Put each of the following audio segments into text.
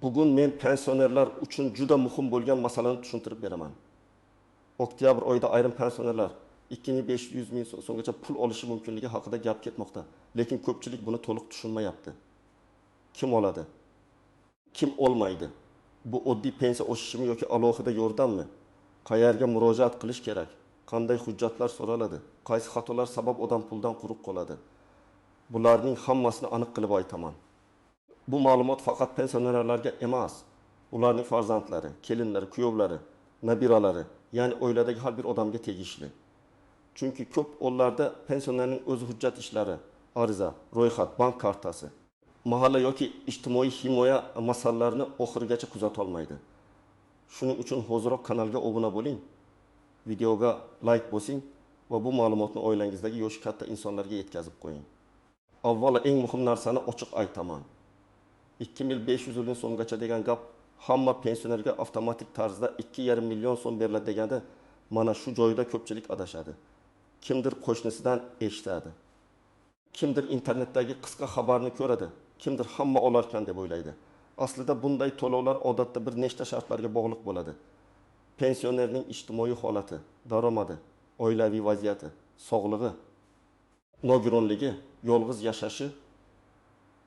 Bugun men pensionerlar uchun juda muhim bo'lgan masalani tushuntirib beraman. Oktyabr oyida ayrim pensionerlar 2500 ming so'mgacha pul olishi mumkinligi haqida gap ketmoqda. Lekin ko'pchilik buni to'liq tushunmayapti. Kim oladi? Kim olmaydi? Bu oddiy pensiya oshishimi yoki alohida yordammi? Qayerga murojaat qilish kerak? Qanday hujjatlar so'raladi? Qaysi xatolar sabab odam puldan quruq qoladi? Bularning hammasini aniq qilib aytaman. Bu ma'lumot faqat pensionerlarga emas, ularning farzandlari, kelinlari, kuyovlari, nabiralari, ya'ni oiladagi har bir odamga tegishli. Chunki ko'p hollarda pensionerning o'z hujjat ishlari, ariza, ro'yxat, bank kartasi, mahalla yoki ijtimoiy himoya masalalarini oxirigacha kuzata olmaydi. Shuning uchun hoziroq kanalga obuna bo'ling, videoga like bosing va bu ma'lumotni oilangizdagi yoshi katta insonlarga yetkazib qo'ying. Avvalo eng muhim narsani ochiq aytaman. 2500 ming so'mgacha degan gap hamma pensionerga avtomatik tarzda 2,5 million so'm beriladi deganda mana shu joyda ko'pchilik adashadi. Kimdir qo'shnisidan eshitadi. Kimdir internetdagi qisqa xabarni ko'radi, kimdir hamma olarkan deb o'ylaydi. Aslida bunday to'lovlar odatda bir nechta shartlarga bog'liq bo'ladi. Pensionerning ijtimoiy holati, daromadi, oilaviy vaziyati, sog'lig'i, nogironligi, yolg'iz yashashi,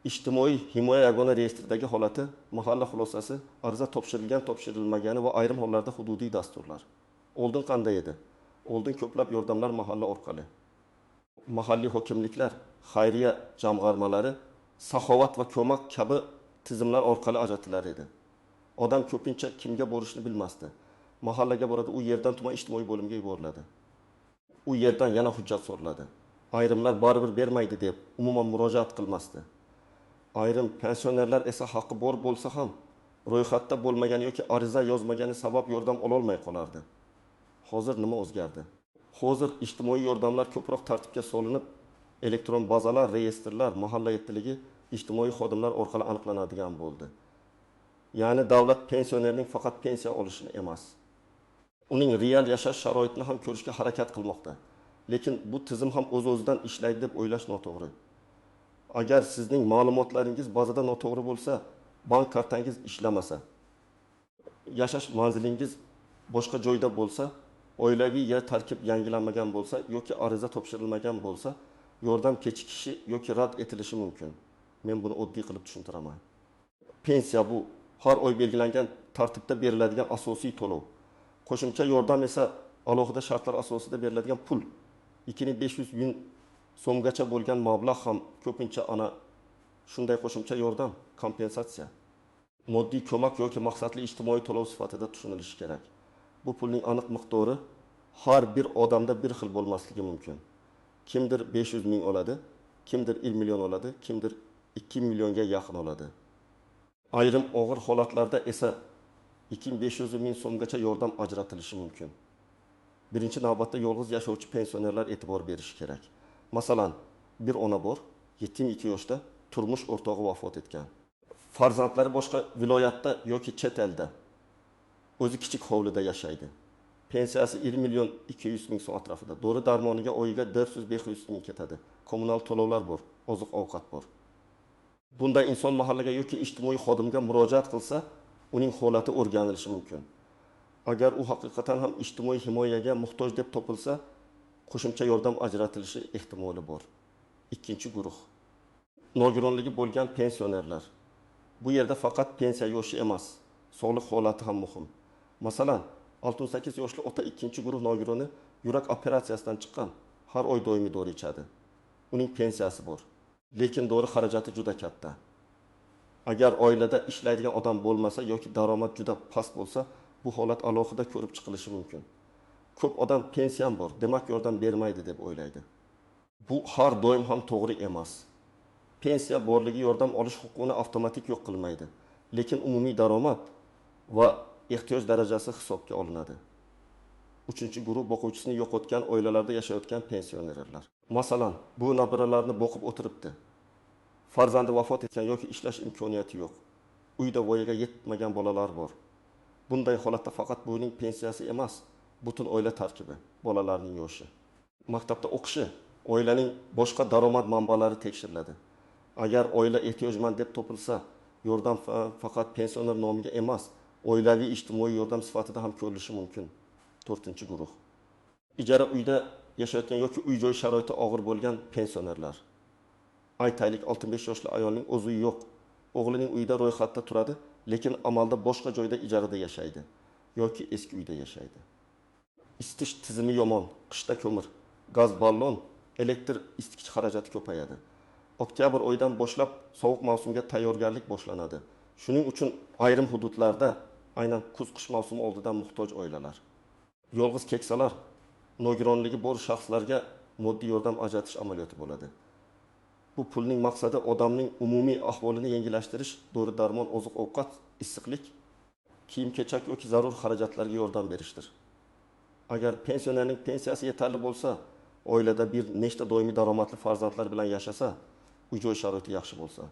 ijtimoiy himoya yagona reyestridagi holati, mahalla xulosasi, ariza topshirilgan, topshirilmagani va ayrim hollarda hududiy dasturlar. Oldin qanday edi? Oldin ko'plab yordamlar mahalla orqali. Mahalliy hokimliklar, xayriya jamg'armalari, saxovat va ko'mak kabi tizimlar orqali ajratilar edi. Odam ko'pincha kimga borishni bilmasdi. Mahallaga boradi, u yerdan tuman ijtimoiy bo'limga yuboriladi. U yerdan yana hujjat so'raladi. Ayrimlar baribir bermaydi deb umuman murojaat qilmasdi. Ayrim pensionerlar esa haqqi bor bo'lsa ham ro'yxatda bo'lmagani yoki ariza yozmagani sabab yordam ololmay qolardi. Hozir nima o'zgardi? Hozir ijtimoiy yordamlar ko'proq tartibga solinib, elektron bazalar, reyestrlar, mahalla yettiligi ijtimoiy xodimlar orqali aniqlanadigan bo'ldi. Ya'ni davlat pensionerning faqat pensiya olishini emas, uning real yashash sharoitini ham ko'rishga harakat qilmoqda. Lekin bu tizim ham o'z-o'zidan ishlaydi deb o'ylash noto'g'ri. Agar sizning ma'lumotlaringiz bazada noto'g'ri bo'lsa, bank kartangiz ishlamasa, yashash manzilingiz boshqa joyda bo'lsa, oilaviy yer tarkib yangilanmagan bo'lsa yoki ariza topshirilmagan bo'lsa, yordam kechikishi yoki rad etilishi mumkin. Men buni oddiy qilib tushuntiraman. Pensiya bu har oy belgilangan tartibda beriladigan asosiy to'lov. Qo'shimcha yordam esa alohida shartlar asosida beriladigan pul. 2500 ming so'mgacha bo'lgan mablag' ham ko'pincha ana shunday qo'shimcha yordam, kompensatsiya, moddiy ko'mak yoki maqsadli ijtimoiy to'lov sifatida tushunilishi kerak. Bu pulning aniq miqdori har bir odamda bir xil bo'lmasligi mumkin. Kimdir 500 ming oladi, kimdir 1 million oladi, kimdir 2 millionga yaqin oladi. Ayrim og'ir holatlarda esa 2500 ming so'mgacha yordam ajratilishi mumkin. Birinchi navbatda yolg'iz yashovchi pensionerlar e'tibor berishi kerak. Masalan, bir ona bor, 72 yoshda turmush o'rtog'i vafot etgan. Farzandlari boshqa viloyatda yoki chet elda. O'zi kichik hovlida yashaydi. Pensiyasi 1 million 200 ming so'm atrofida. Dori darmoniga oyiga 400-500 ming ketadi. Kommunal to'lovlar bor, oziq-ovqat bor. Bunday inson mahallaga yoki ijtimoiy xodimga murojaat qilsa, uning holati o'rganilishi mumkin. Agar u haqiqatan ham ijtimoiy himoyaga muhtoj deb topilsa, qo'shimcha yordam ajratilishi ehtimoli bor. Ikkinchi guruh nogironligi bo'lgan pensionerlar. Bu yerda faqat pensiya yoshi emas, sog'liq holati ham muhim. Masalan, 68 yoshli ota ikkinchi guruh nogironi yurak operatsiyasidan chiqqan, har oy doimiy dori ichadi. Uning pensiyasi bor, lekin dori xarajati juda katta. Agar oilada ishlaydigan odam bo'lmasa yoki daromad juda past bo'lsa, bu holat alohida ko'rib chiqilishi mumkin. Ko'p odam pensiyam bor, demak yordam bermaydi deb o'ylaydi. Bu har doim ham to'g'ri emas. Pensiya borligi yordam olish huquqini avtomatik yo'q qilmaydi, lekin umumiy daromad va ehtiyoj darajasi hisobga olinadi. Uchinchi guruh boquvchisini yo'qotgan oilalarda yashayotgan pensionerlar. Masalan, bu nabiralarni boqib o'tiribdi. Farzandi vafot etgan yoki ishlash imkoniyati yo'q. Uyda voyaga yetmagan bolalar bor. Bunday holatda faqat buning pensiyasi emas, butun oila tarkibi, bolalarning yoshi, maktabda o'qishi, oilaning boshqa daromad manbalari tekshiriladi. Agar oila ehtiyojmand deb topilsa, Yordam faqat pensioner nomiga emas, oilaviy ijtimoiy yordam sifatida ham ko'rilishi mumkin. To'rtinchi guruh. Ijara uyda yashayotgan yoki uy-joy sharoiti og'ir bo'lgan pensionerlar. Aytaylik, 65 yoshli ayolning o'z uyi yo'q. O'g'lining uyida ro'yxatda turadi, lekin amalda boshqa joyda ijarada yashaydi yoki eski uyda yashaydi. Isitish tizimi yomon, qishda ko'mir, gaz ballon, elektr isitgich xarajati ko'payadi. Oktyabr oyidan boshlab sovuq mavsumga tayyorgarlik boshlanadi. Shuning uchun ayrim hududlarda aynan kuz-qish mavsumi oldidan muhtoj oilalar. Yolg'iz keksalar, nogironligi bor shaxslarga moddiy yordam ajratish amaliyoti bo'ladi. Bu pulning maqsadi odamning umumiy ahvolini yengillashtirish, dori-darmon, oziq-ovqat, issiqlik, kiyim-kechak yoki zarur xarajatlarga yordam berishdir. Agar pensionerning pensiyasi yetarli bo'lsa, oilada bir nechta doimiy daromadli farzandlar bilan yashasa, uy-joy sharoiti yaxshi bo'lsa,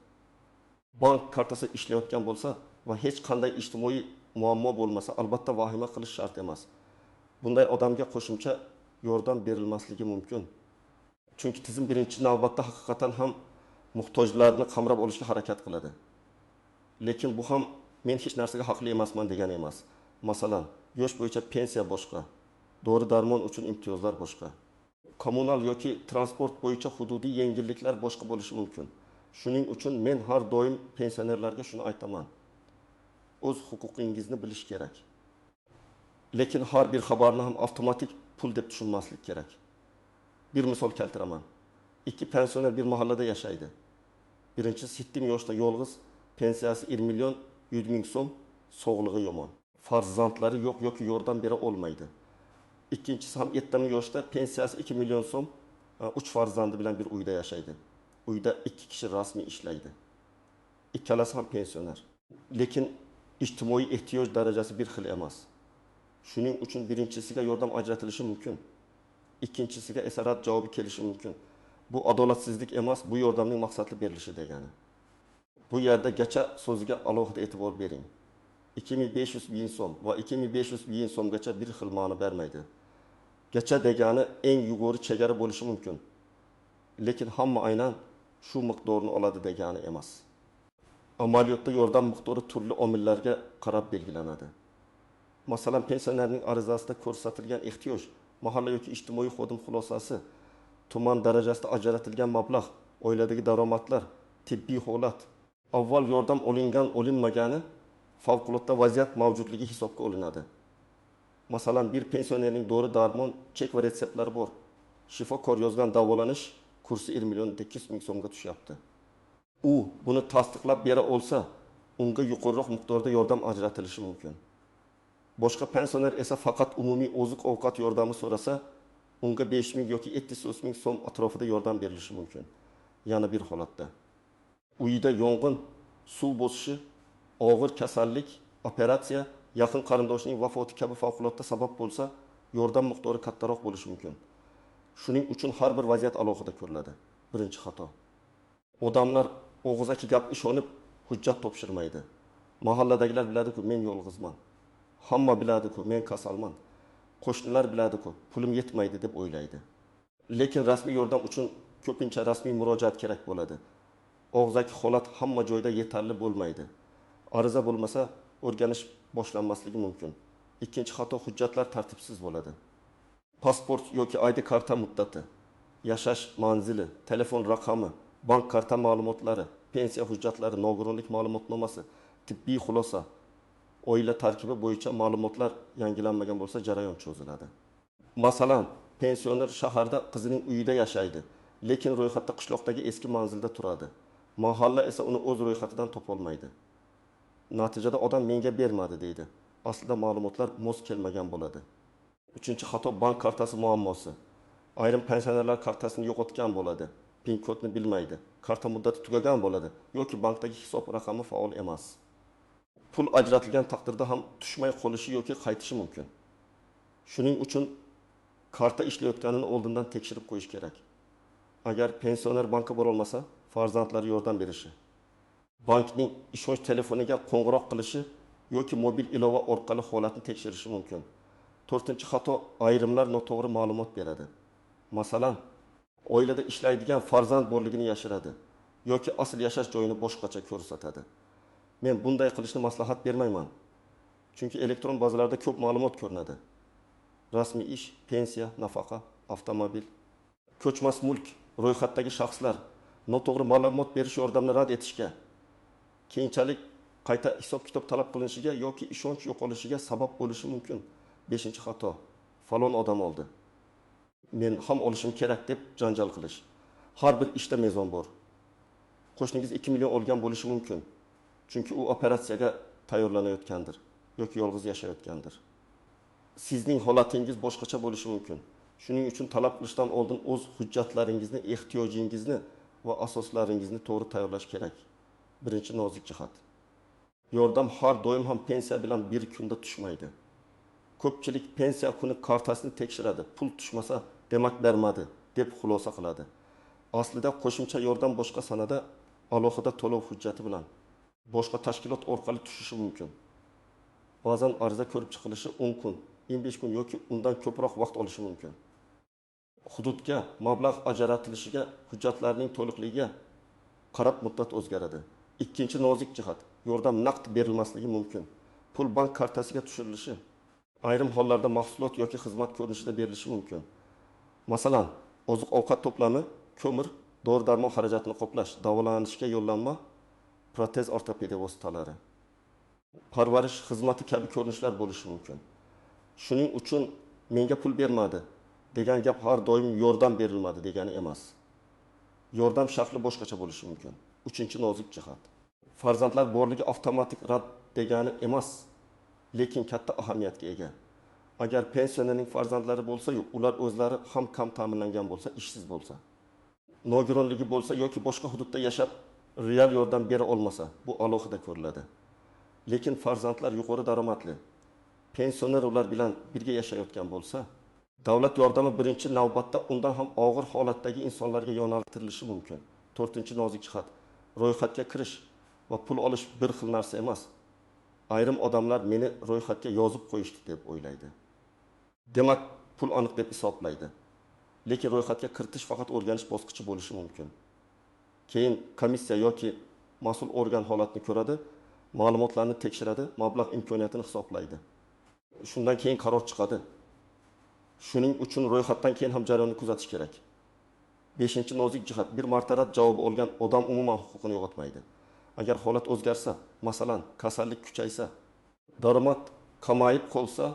bank kartasi ishlayotgan bo'lsa va hech qanday ijtimoiy muammo bo'lmasa, albatta vahima qilish shart emas. Bunday odamga qo'shimcha yordam berilmasligi mumkin. Chunki tizim birinchi navbatda haqiqatan ham muhtojlarni qamrab olishga harakat qiladi. Lekin bu ham men hech narsaga haqli emasman degani emas. Masalan, yosh bo'yicha pensiya boshqa, dori-darmon uchun imtiyozlar boshqa, kommunal yoki transport bo'yicha hududiy yengilliklar boshqa bo'lishi mumkin. Shuning uchun men har doim pensionerlarga shuni aytaman. O'z huquqingizni bilish kerak. Lekin har bir xabarni ham avtomatik pul deb tushunmaslik kerak. Bir misol keltiraman. Ikki pensioner bir mahallada yashaydi. Birinchisi 70 yoshda yolg'iz, pensiyasi 1 million 100 ming so'm, sog'lig'i yomon. Farzandlari yo'q yoki yordam bera olmaydi. Ikkinchisi ham 70 yoshda, pensiyasi 2 million so'm, 3 farzandi bilan bir uyda yashaydi. Uyda 2 kishi rasmiy ishlaydi. Ikkalasi ham pensioner. Lekin ijtimoiy ehtiyoj darajasi bir xil emas. Shuning uchun birinchisiga yordam ajratilishi mumkin. Ikkinchisiga esa rad javobi kelishi mumkin. Bu adolatsizlik emas, bu yordamning maqsadli berilishi degani. Bu yerda gacha so'ziga alohida e'tibor bering. 2500 ming so'm va 2500 ming so'mgacha bir xil ma'no bermaydi. Gacha degani eng yuqori chegara bo'lishi mumkin. Lekin hamma aynan shu miqdorni oladi degani emas. Amaliyotda yordam miqdori turli omillarga qarab belgilanadi. Masalan, pensionerning arizasida ko'rsatilgan ehtiyoj, mahalla yoki ijtimoiy xodim xulosasi, tuman darajasida ajratilgan mablag', oiladagi daromadlar, tibbiy holat, avval yordam olingan, olinmagani, favqulodda vaziyat mavjudligi hisobga olinadi. Masalan, bir pensionerning dori-darmon, chek va retseptlari bor. Shifokor yozgan davolanish kursi 1 million 800 ming so'mga tushyapti. U buni tasdiqlab bera olsa, unga yuqoriroq miqdorda yordam ajratilishi mumkin. Boshqa pensioner esa faqat umumiy oziq-ovqat yordami so'rasa, unga 5 ming yoki 700 ming so'm atrofida yordam berilishi mumkin. Yana bir holatda uyida yong'in, suv bosishi, og'ir kasallik, operatsiya, yaqin qarindoshning vafoti kabi favqulodda sabab bo'lsa, yordam miqdori kattaroq bo'lishi mumkin. Shuning uchun har bir vaziyat alohida ko'riladi. Birinchi xato. Odamlar og'zaki gap ishonib hujjat topshirmaydi. Mahalladagilar biladi-ku, men yolg'izman. Hamma biladi-ku, men kasalman. Qo'shnilar biladi-ku, pulim yetmaydi deb o'ylaydi. Lekin rasmiy yordam uchun ko'pincha rasmiy murojaat kerak bo'ladi. Og'zaki holat hamma joyda yetarli bo'lmaydi. Ariza bo'lmasa o'rganish boshlanmasligi mumkin. Ikkinchi xato, hujjatlar tartibsiz bo'ladi. Pasport yoki ID karta muddati, yashash manzili, telefon raqami, bank karta ma'lumotlari, pensiya hujjatlari, nogironlik ma'lumotnomasi, tibbiy xulosa, oila tarkibi bo'yicha ma'lumotlar yangilanmagan bo'lsa jarayon cho'ziladi. Masalan, pensioner shaharda qizining uyida yashaydi, lekin ro'yxatda qishloqdagi eski manzilda turadi. Mahalla esa uni o'z ro'yxatidan topolmaydi. Natijada odam menga bermadi deydi. Aslida ma'lumotlar mos kelmagan bo'ladi. Uchinchi xato, bank kartasi muammosi. Ayrim pensionerlar kartasini yo'qotgan bo'ladi, PIN kodni bilmaydi, karta muddati tugagan bo'ladi yoki bankdagi hisob raqami faol emas. Pul ajratilgan taqdirda ham tushmay qolishi yoki qaytishi mumkin. Shuning uchun karta ishlayotganini oldindan tekshirib qo'yish kerak. Agar pensioner bankka bora olmasa, farzandlari yordam berishi, bankning ishonch telefoniga qo'ng'iroq qilishi yoki mobil ilova orqali holatni tekshirishi mumkin. To'rtinchi xato, ayrimlar noto'g'ri ma'lumot beradi. Masalan, oilada ishlaydigan farzand borligini yashiradi yoki asl yashash joyini boshqacha ko'rsatadi. Men bunday qilishni maslahat bermayman. Chunki elektron bazalarda ko'p ma'lumot ko'rinadi. Rasmiy ish, pensiya, nafaqa, avtomobil, ko'chmas mulk, ro'yxatdagi shaxslar noto'g'ri ma'lumot berish yordamini rad etishga, keyinchalik qayta hisob-kitob talab qilinishiga yoki ishonch yo'qolishiga sabab bo'lishi mumkin. Beshinchi xato. Falon odam oldi, men ham olishim kerak deb janjal qilish. Har bir ishda mezon bor. Qo'shningiz 2 million olgan bo'lishi mumkin. Chunki u operatsiyaga tayyorlanayotgandir yoki yolg'iz yashayotgandir. Sizning holatingiz boshqacha bo'lishi mumkin. Shuning uchun talab qilishdan oldin o'z hujjatlaringizni, ehtiyojingizni va asoslaringizni to'g'ri tayyorlash kerak. Birinchi nozik jihat. Yordam har doim ham pensiya bilan bir kunda tushmaydi. Ko'pchilik pensiya kuni kartasini tekshiradi. Pul tushmasa, demak bermadi deb xulosa qiladi. Aslida qo'shimcha yordam boshqa sanada alohida to'lov hujjati bilan boshqa tashkilot orqali tushishi mumkin. Ba'zan ariza ko'rib chiqilishi 10 kun, 15 kun yoki undan ko'proq vaqt olishi mumkin. Hududga mablag' ajratilishiga, hujjatlarning to'liqligiga qarab muddat o'zgaradi. Ikkinchi nozik jihat, yordam naqd berilmasligi mumkin. Pul bank kartasiga tushirilishi, ayrim hollarda mahsulot yoki xizmat ko'rinishida berilishi mumkin. Masalan, oziq-ovqat to'plami, ko'mir, dori-darmon xarajatini qoplash, davolanishga yo'llanma, protez ortopediya vositalari, parvarish xizmati kabi ko'rinishlar bo'lishi mumkin. Shuning uchun menga pul bermadi degan gap har doim yordam berilmadi degani emas. Yordam shakli boshqacha bo'lishi mumkin. Uchinchi nozik jihat. Farzandlar borligi avtomatik rad degani emas, lekin katta ahamiyatga ega. Agar pensionerning farzandlari bo'lsa-yu, ular o'zlari ham kam ta'minlangan bo'lsa, ishsiz bo'lsa, nogironligi bo'lsa yoki boshqa hududda yashab real yordam bera olmasa, bu alohida ko'riladi. Lekin farzandlar yuqori daromadli, pensioner ular bilan birga yashayotgan bo'lsa, davlat yordami birinchi navbatda undan ham og'ir holatdagi insonlarga yo'naltirilishi mumkin. To'rtinchi nozik jihat. Ro'yxatga kirish va pul olish bir xil narsa emas. Ayrim odamlar meni ro'yxatga yozib qo'yishdi deb o'ylaydi. Demak, pul aniq deb hisoblaydi. Lekin ro'yxatga kiritish faqat o'rganish bosqichi bo'lishi mumkin. Keyin komissiya yoki mas'ul organ holatni ko'radi, ma'lumotlarni tekshiradi, mablag' imkoniyatini hisoblaydi. Shundan keyin qaror chiqadi. Shuning uchun ro'yxatdan keyin ham jarayonni kuzatish kerak. Beshinchi nozik jihat, bir marta rad javobi olgan odam umuman huquqini yo'qotmaydi. Agar holat o'zgarsa, masalan, kasallik kuchaysa, daromad kamayib qolsa,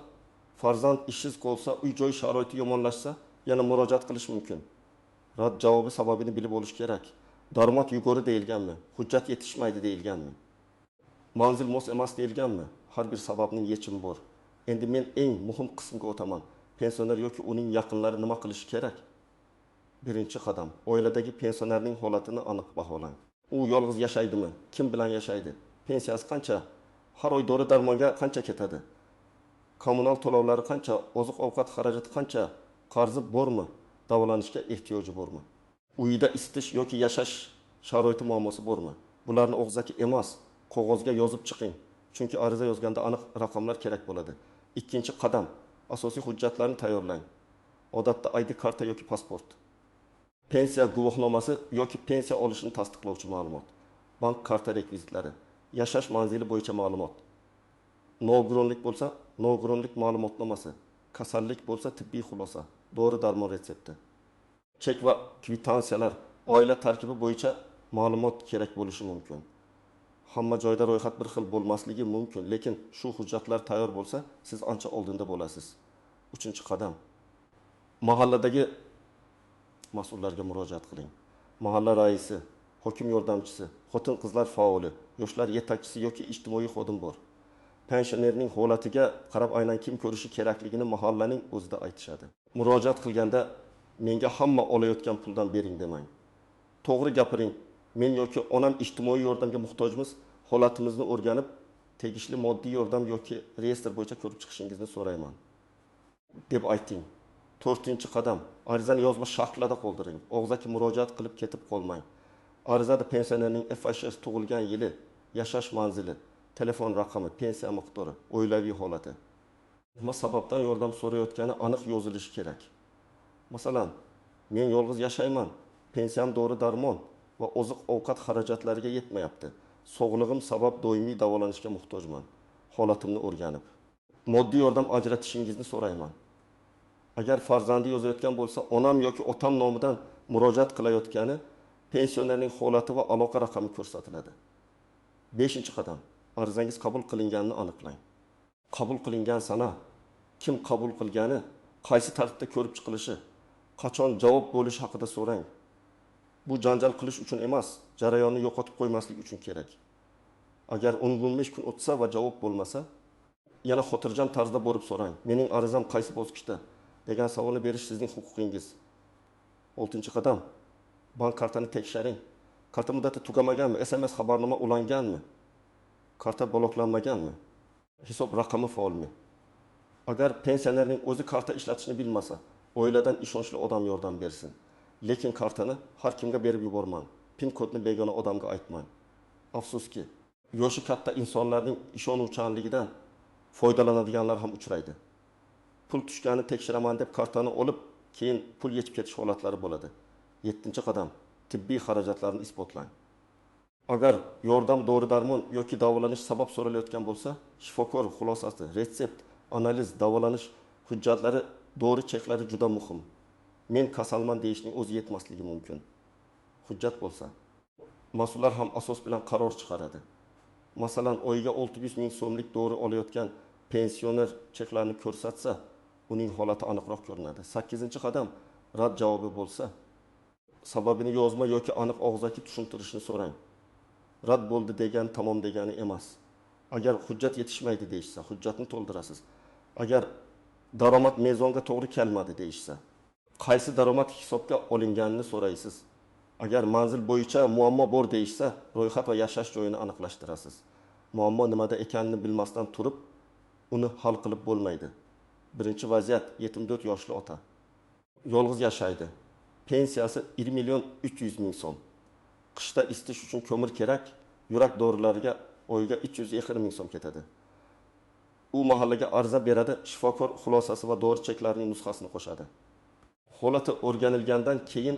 farzand ishsiz qolsa, uy-joy sharoiti yomonlashsa, yana murojaat qilish mumkin. Rad javobi sababini bilib olish kerak. Daromad yuqori deyilganmi? Hujjat yetishmaydi deyilganmi? Manzil mos emas deyilganmi? Har bir sababning yechimi bor. Endi men eng muhim qismga o'taman. Pensioner yoki uning yaqinlari nima qilishi kerak? Birinchi qadam, oiladagi pensionerning holatini aniq baholang. U yolg'iz yashaydimi? Kim bilan yashaydi? Pensiyasi qancha? Har oy dori-darmonga qancha ketadi? Kommunal to'lovlari qancha? Oziq-ovqat xarajati qancha? Qarzi bormi? Davolanishga ehtiyoji bormi? Uyida isitish yoki yashash sharoiti muammosi bormi? Bularni og'zaki emas, qog'ozga yozib chiqing. Chunki ariza yozganda aniq raqamlar kerak bo'ladi. Ikkinchi qadam, asosiy hujjatlarni tayyorlang. Odatda ID karta yoki pasport. Pensiya guvohnomasi yoki pensiya olishini tasdiqlovchi ma'lumot, bank karta rekvizitlari, yashash manzili bo'yicha ma'lumot. Nogironlik bo'lsa, nogironlik ma'lumotnomasi, kasallik bo'lsa tibbiy xulosa, dori-darmon retsepti. Chek va kvitansiyalar, oila tarkibi bo'yicha ma'lumot kerak bo'lishi mumkin. Hamma joyda ro'yxat bir xil bo'lmasligi mumkin, lekin shu hujjatlar tayyor bo'lsa, siz ancha oldinda bo'lasiz. Uchinchi qadam. Mahalladagi mas'ullarga murojaat qiling. Mahalla raisi, hokim yordamchisi, xotin-qizlar faoli, yoshlar yetakchisi yoki ijtimoiy xodim bor. Pensionerning holatiga qarab aynan kim ko'rishi kerakligini mahallaning o'zida aytishadi. Murojaat qilganda menga hamma olayotgan puldan bering demang. To'g'ri gapiring. Men yoki onam ijtimoiy yordamga muhtojmiz, holatimizni o'rganib, tegishli moddiy yordam yoki reyestr bo'yicha ko'rib chiqishingizni so'rayman deb ayting. To'rtinchi qadam, arizani yozma shaklida qoldiring. Og'zaki murojaat qilib ketib qolmang. Arizada pensionerning FHS tug'ilgan yili, yashash manzili, telefon raqami, pensiya miqdori, oilaviy holati. Nima sababdan yordam so'rayotgani aniq yozilishi kerak. Masalan, men yolg'iz yashayman, pensiyam dori-darmon va oziq-ovqat xarajatlariga yetmayapti. Sog'lig'im sabab doimiy davolanishga muhtojman. Holatimni o'rganib, moddiy yordam ajratishingizni so'rayman. Agar farzandi yozayotgan bo'lsa, onam yoki otam nomidan murojaat qilayotgani, pensionerning holati va aloqa raqami ko'rsatiladi. Beshinchi qadam. Arizangiz qabul qilinganini aniqlang. Qabul qilingan sana, kim qabul qilgani, qaysi tartibda ko'rib chiqilishi, qachon javob bo'lishi haqida so'rang. Bu janjal qilish uchun emas, jarayonni yo'qotib qo'ymaslik uchun kerak. Agar 10-15 kun o'tsa va javob bo'lmasa, yana xotirjam tarzda borib so'rang. Mening arizam qaysi bosqichda degan savolni berish sizning huquqingiz. Oltinchi qadam. Bank kartani tekshiring. Karta muddati tugamaganmi? SMS xabarnoma ulanganmi? Karta bloklanmaganmi? Hisob raqami faolmi? Agar pensionerning o'zi karta ishlatishni bilmasa, oiladan ishonchli odam yordam bersin. Lekin kartani har kimga berib yubormang. PIN kodni begona odamga aytmang. Afsuski, yoshi katta insonlarning ishonuvchanligidan foydalanadiganlar ham uchraydi. Pul tushganini tekshiraman deb kartani olib, keyin pul yechib ketish holatlari bo'ladi. Yettinchi qadam. Tibbiy xarajatlarni isbotlang. Agar yordam, dori-darmon yoki davolanish sabab so'ralayotgan bo'lsa, shifokor xulosasi, retsept, analiz, davolanish hujjatlari, dori cheklari juda muhim. Men kasalman deyishning o'zi yetmasligi mumkin. Hujjat bo'lsa, mas'ullar ham asos bilan qaror chiqaradi. Masalan, oyiga 600 ming so'mlik dori olayotgan pensioner cheklarni ko'rsatsa, uning holati aniqroq ko'rinadi. 8-qadam rad javobi bo'lsa, sababini yozma yoki aniq og'zaki tushuntirishni so'rang. Rad bo'ldi degan tamom degani emas. Agar hujjat yetishmaydi deyishsa, hujjatni to'ldirasiz. Agar daromad mezonga to'g'ri kelmadi deyishsa, qaysi daromad hisobga olinganini so'raysiz. Agar manzil bo'yicha muammo bor deyishsa, ro'yxat va yashash joyini aniqlashtirasiz. Muammo nimada ekanini bilmasdan turib, uni hal qilib bo'lmaydi. Birinchi vaziyat 74 yoshli ota. Yolg'iz yashaydi. Pensiyasi 1 million 300 ming so'm. Qishda isitish uchun ko'mir kerak, yurak dorilariga oyiga 350 ming so'm ketadi. U mahallaga arza beradi, shifokor xulosasi va dori cheklarining nusxasini qo'shadi. Holati o'rganilgandan keyin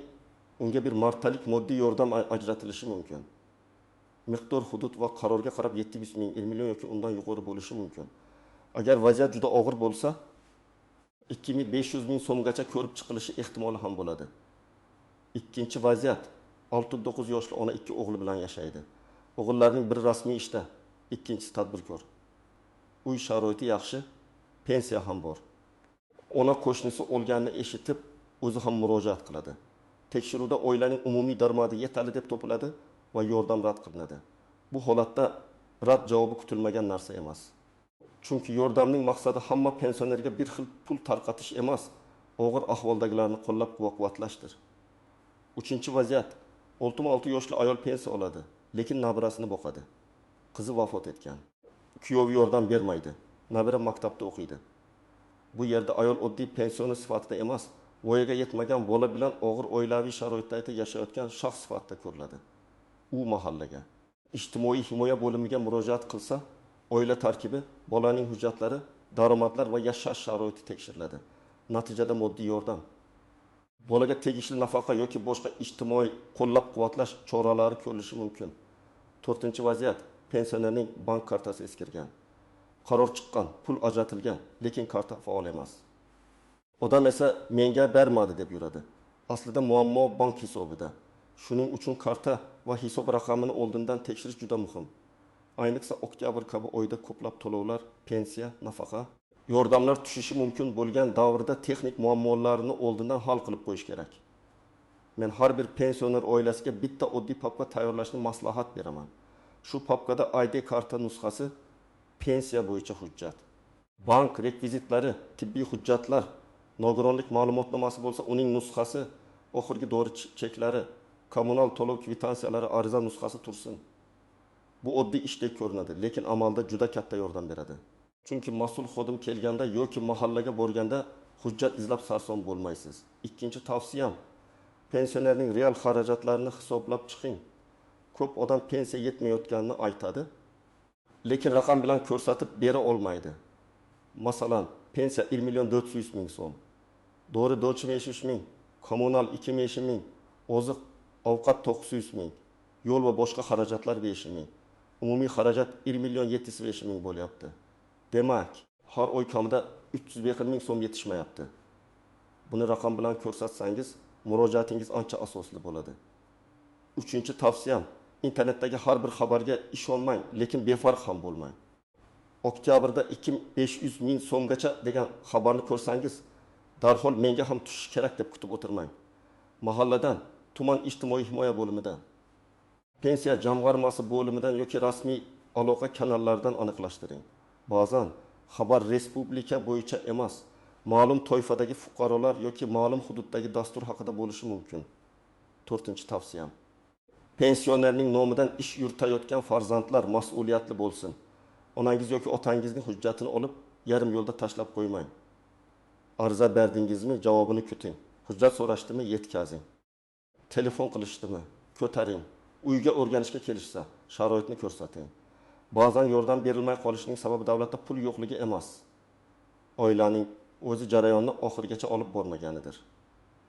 unga bir martalik moddiy yordam ajratilishi mumkin. Miqdor, hudud va qarorga qarab 700 ming, 1 million yoki undan yuqori bo'lishi mumkin. Agar vaziyat juda og'ir bo'lsa, 2500 ming so'mgacha ko'rib chiqilishi ehtimoli ham bo'ladi. Ikkinchi vaziyat, 69 yoshli ona 2 o'g'li bilan yashaydi. O'g'illarining biri rasmiy ishda, ikkinchisi tadbirkor. Uy sharoiti yaxshi, pensiya ham bor. Ona qo'shnisi o'lganini eshitib, o'zi ham murojaat qiladi. Tekshiruvda oilaning umumiy daromadi yetarli deb topiladi va yordam rad qilinadi. Bu holatda rad javobi kutilmagan narsa emas. Chunki yordamning maqsadi hamma pensionerga bir xil pul tarqatish emas, og'ir ahvoldagilarni qo'llab-quvvatlashdir. Uchinchi vaziyat, 66 yoshli ayol pensiya oladi, lekin nabirasini boqadi. Qizi vafot etgan. Kuyovi yordam bermaydi. Nabira maktabda o'qiydi. Bu yerda ayol oddiy pensioner sifatida emas, voyaga yetmagan bola bilan og'ir oilaviy sharoitda yashayotgan shaxs sifatida ko'riladi. U mahallaga ijtimoiy himoya bo'limiga murojaat qilsa, oila tarkibi, bolaning hujjatlari, daromadlar va yashash sharoiti tekshiriladi. Natijada moddiy yordam, bolaga tegishli nafaqa yoki boshqa ijtimoiy qo'llab-quvvatlash choralari ko'rilishi mumkin. To'rtinchi vaziyat, pensionerning bank kartasi eskirgan. Qaror chiqqan, pul ajratilgan, lekin karta faol emas. Odam esa menga bermadi deb yuradi. Aslida muammo bank hisobida. Shuning uchun karta va hisob raqamini oldindan tekshirish juda muhim. Ayniqsa oktyabr kabi oyda ko'plab to'lovlar, pensiya, nafaqa, yordamlar tushishi mumkin bo'lgan davrda texnik muammolarni oldindan hal qilib qo'yish kerak. Men har bir pensioner oilasiga bitta oddiy papka tayyorlashni maslahat beraman. Shu papkada ID karta nusxasi, pensiya bo'yicha hujjat, bank rekvizitlari, tibbiy hujjatlar, nogironlik ma'lumotnomasi bo'lsa uning nusxasi, oxirgi dori cheklari, kommunal to'lov kvitansiyalari, ariza nusxasi tursin. Bu oddiy ishdek ko'rinadi, lekin amalda juda katta yordam beradi. Chunki mas'ul xodim kelganda yoki mahallaga borganda hujjat izlab sarson bo'lmaysiz. Ikkinchi tavsiyam, pensionerning real xarajatlarini hisoblab chiqing. Ko'p odam pensiya yetmayotganini aytadi, lekin raqam bilan ko'rsatib bera olmaydi. Masalan, pensiya 1 million 400 ming so'm, dori 405 ming, kommunal 205 ming, oziq ovqat 900 ming, yo'l va boshqa xarajatlar 5 ming. Umumiy xarajat 1 million 705 ming bo'lyapti. Demak, har oy kamida 340 ming so'm yetishmayapti. Buni raqam bilan ko'rsatsangiz, murojaatingiz ancha asosli bo'ladi. Uchinchi tavsiyam, internetdagi har bir xabarga ishonmang, lekin befarq ham bo'lmang. Oktyabrda 2500 ming so'mgacha degan xabarni ko'rsangiz, darhol menga ham tushishi kerak deb kutib o'tirmang. Mahalladan, tuman ijtimoiy himoya bo'limidan, pensiya jamg'armasi bo'limidan yoki rasmiy aloqa kanallaridan aniqlashtiring. Ba'zan xabar respublika bo'yicha emas, ma'lum toifadagi fuqarolar yoki ma'lum hududdagi dastur haqida bo'lishi mumkin. To'rtinchi tavsiyam. Pensionerning nomidan ish yuritayotgan farzandlar mas'uliyatli bo'lsin. Onangiz yoki otangizning hujjatini olib, yarim yo'lda tashlab qo'ymang. Arza berdingizmi, javobini kuting. Hujjat so'rashdimi, yetkazing. Telefon qilishdimi, ko'taring. Uyga o'rganishga kelishsa, sharoitni ko'rsating. Ba'zan yordam berilmay qolishining sababi davlatda pul yo'qligi emas. Oilaning o'zi jarayonni oxirigacha olib bormaganidir.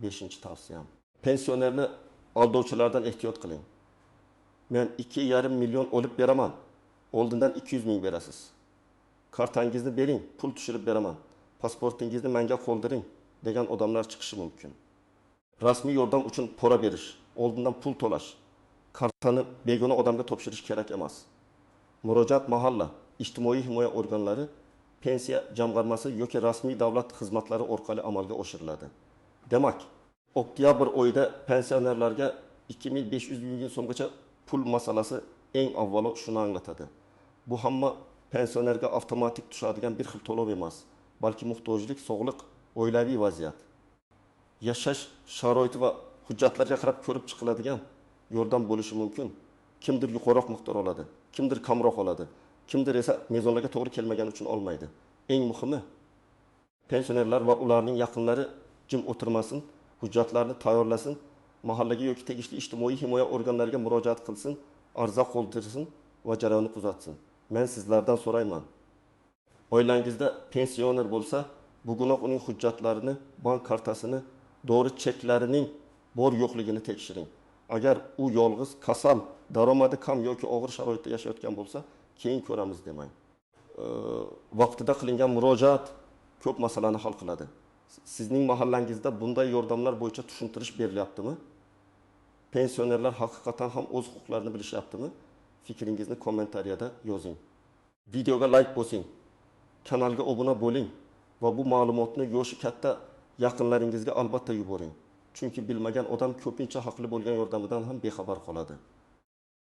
5-tavsiyam. Pensionerni aldovchilardan ehtiyot qiling. Men 2,5 million olib beraman. Oldindan 200 ming berasiz. Kartangizni bering, pul tushirib beraman. Pasportingizni menga qo'ldiring degan odamlar chiqishi mumkin. Rasmiy yordam uchun pora berish, oldindan pul to'lash, kartani begona odamga topshirish kerak emas. Murojaat mahalla, ijtimoiy himoya organlari, pensiya jamg'armasi yoki rasmiy davlat xizmatlari orqali amalga oshiriladi. Demak, oktyabr oyida pensionerlarga 2500 ming so'mgacha pul masalasi eng avvalo shuni anglatadi. Bu hamma pensionerga avtomatik tushadigan bir xil to'lov emas, balki muhtojlik, sog'liq, oilaviy vaziyat, yashash sharoiti va hujjatlarga qarab ko'rib chiqiladigan yordam bo'lishi mumkin. Kimdir yuqoriroq miqdor oladi, kimdir kamroq oladi, kimdir esa mezonlarga to'g'ri kelmagani uchun olmaydi. Eng muhimi, pensionerlar va ularning yaqinlari jim o'tirmasin, hujjatlarni tayyorlasin, mahallaga yoki tegishli ijtimoiy himoya organlariga murojaat qilsin, arza qoldirsin va jarayonni kuzatsin. Men sizlardan so'rayman. Oilangizda pensioner bo'lsa, bugunoq uning hujjatlarini, bank kartasini, dori cheklarining bor yo'qligini tekshiring. Agar u yolg'iz, kasal, daromadi kam yoki og'ir sharoitda yashayotgan bo'lsa, keyin ko'ramiz demang. Vaqtida qilingan murojaat ko'p masalani hal qiladi. Sizning mahallangizda bunday yordamlar bo'yicha tushuntirish berilyaptimi? Pensionerlar haqiqatan ham o'z huquqlarini bilishyaptimi? Fikringizni kommentariyada yozing. Videoga like bosing, kanalga obuna bo'ling va bu ma'lumotni yoshi katta yaqinlaringizga albatta yuboring. Chunki bilmagan odam ko'pincha haqli bo'lgan yordamidan ham bexabar qoladi.